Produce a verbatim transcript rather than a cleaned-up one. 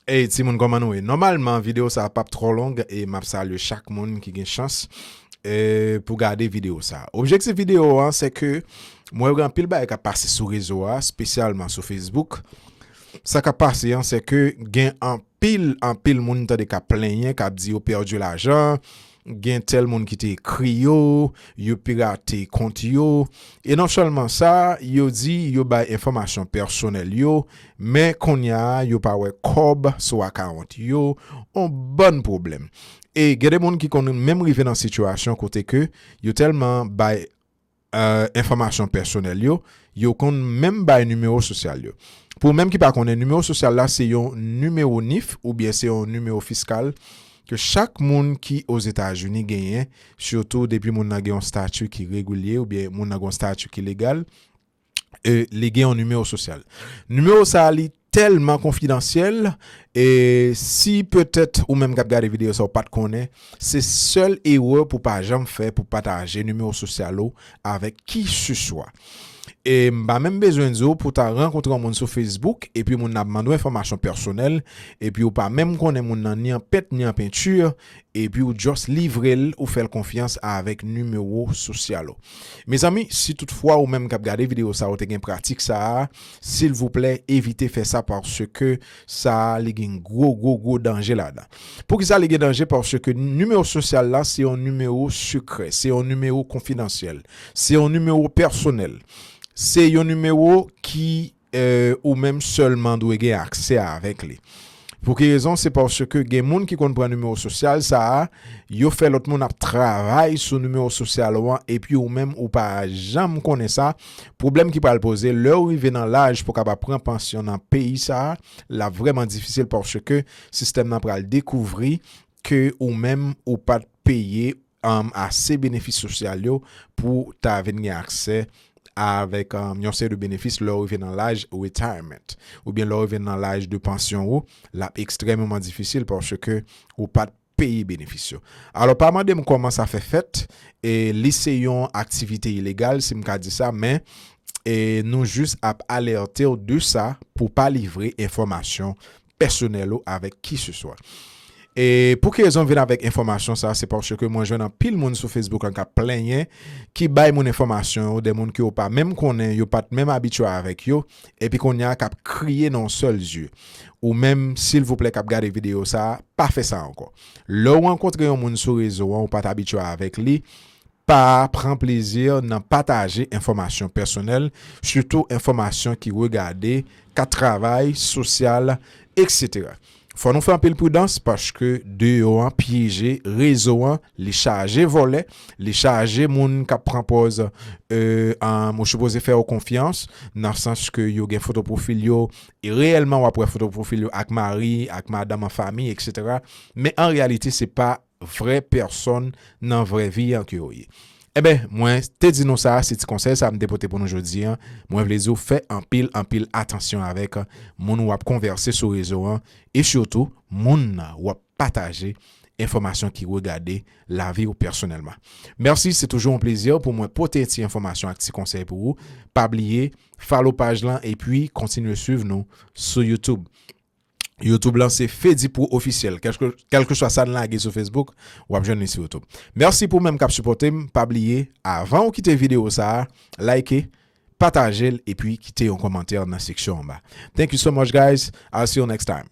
Hey timoun, kòman nou ye? Nòmalman videyo sa a p ap twò long e m ap salye chak moun ki gen chans e pou gade videyo sa a. Objektif videyo an se ke mwen wè anpil bagay k ap pase sou rezo a, espesyalman sou Facebook. Sa k ap pase an se ke gen anpil anpil moun tande k ap plenyen, k ap di yo pèdi lajan, gen tèl moun ki te ekri yo, yo pirate kont yo. E non sèlman sa, yo di yo bay enfòmasyon pèsonèl yo, men kounye a yo pa wè kòb sou akawont yo, on bann pwoblèm. E gen de moun ki konn menm rive nan sitiyasyon kote ke yo tèlman bay enfòmasyon pèsonèl yo, yo konn menm bay nimewo sosyal yo. Pou ou menm ki pa konnen, nimewo sosyal la se yon nimewo nif oubyen se yon nimewo fiskal ke chak moun ki Ozetazini genyen, sitou depi moun nan gen yon stati ki regilye oubyen moun nan gen yon stati ki legal, e li gen yon nimewo sosyal. Nimewo sa a li tèlman konfidansyèl, e si petèt ou menm k ap gade videyo sa a ou pa t konnen, se sèl erè pou pa janm fè pou pataje nimewo sosyal ou avèk kisiswa. E m pa menm bezwen di w pou w ta rankontre yon moun sou Facebook epi moun nan ap mande w enfòmasyon pèsonèl, epi ou pa menm konnen moun nan ni an pent ni an penti, epi ou just livre l, ou fè l konfyans avèk nimewo sosyal ou. Mezanmi, si toutfwa ou menm k ap gade videyo sa a ou te gen pratik sa a, silvouplè evite fè sa paske sa a li gen gwo gwo gwo danje ladan. Poukisa li gen danje? Paske nimewo sosyal la se yon nimewo sekrè, se yon nimewo konfidansyèl, se yon nimewo pèsonèl, se yon nimewo ki e, ou menm sèlman dwe gen aksè avèk li. Pou ki rezon? Se paske gen moun ki konn pran nimewo sosyal sa a, yo fè lòt moun ap travay sou nimewo sosyal ou an, epi ou menm ou pa janm konnen sa. Pwoblèm ki pral poze, lè ou rive nan laj pou w kapab pran pansyon nan peyi sa a, l ap vrèman difisil paske sistèm nan pral dekouvri ke ou menm ou pa t peye um, ase benefis sosyal yo pou ta vin gen aksè avèk um, yon seri de benefis lè w rive nan laj retirement oubyen lè w rive nan laj de pansyon ou, l ap ekstrèmeman difisil paske ou pa t peye benefis yo. Alò, pa mande m kòman sa fè fèt, e li se yon aktivite ilegal, si m ka di sa, men e nou jis ap alète w de sa pou pa livre enfòmasyon pèsonèl ou avèk kisiswa. E pou ki rezon m vin avèk enfòmasyon sa a, se paske mwen jwenn anpil moun sou Facebook lan k ap plenyen, ki bay moun enfòmasyon yo, de moun ke yo pa menm konnen, yo pa t menm abitye avèk yo, epi kounye a k ap kriye nan yon sèl zye. Ou menm, silvouplè, k ap gade videyo sa a, pa fè sa ankò. Lè w rankontre yon moun sou rezo an, ou pa t abitye avèk li, pa pran plezi nan pataje enfòmasyon pèsonèl, sitou enfòmasyon ki regade ka travay, sosyal, etsetera. Fò nou fè anpil pridans paske deyò an pyeje, rezo an li chaje vòlè, li chaje moun k ap pran pòz e, um, ou sipoze fè yo konfyans, nan sans ke yo gen foto pwofil yo, e reyèlman w ap wè foto pwofil yo ak mari, ak madanm an fanmi, etsetera. Men an reyalite, se pa vrè pèsòn nan vrè vi an ke yo ye. Enben, mwen te di nou sa, se ti konsèy sa m te pote pou nou jodi an. Mwen vle di w fè anpil, anpil atansyon avèk moun w ap konvèse sou rezo an, e sitou moun w ap pataje enfòmasyon ki regade lavi w pèsonèlman. Mèsi, se toujou yon plezi pou mwen pote ti enfòmasyon ak ti konsèy pou ou. Pa bliye, follow paj lan epi kontinye swiv nou sou YouTube. YouTube lan se Fedipro Ofisyèl. Kèlke, kèlkeswa sa n lage sou Facebook, w ap jwenn li sou YouTube. Mèsi pou ou menm k ap sipòte m. Pa bliye, avan ou kite videyo sa a, like, pataje l epi kite yon kòmantè nan seksyon anba. Thank you so much, guys. I'll see you next time.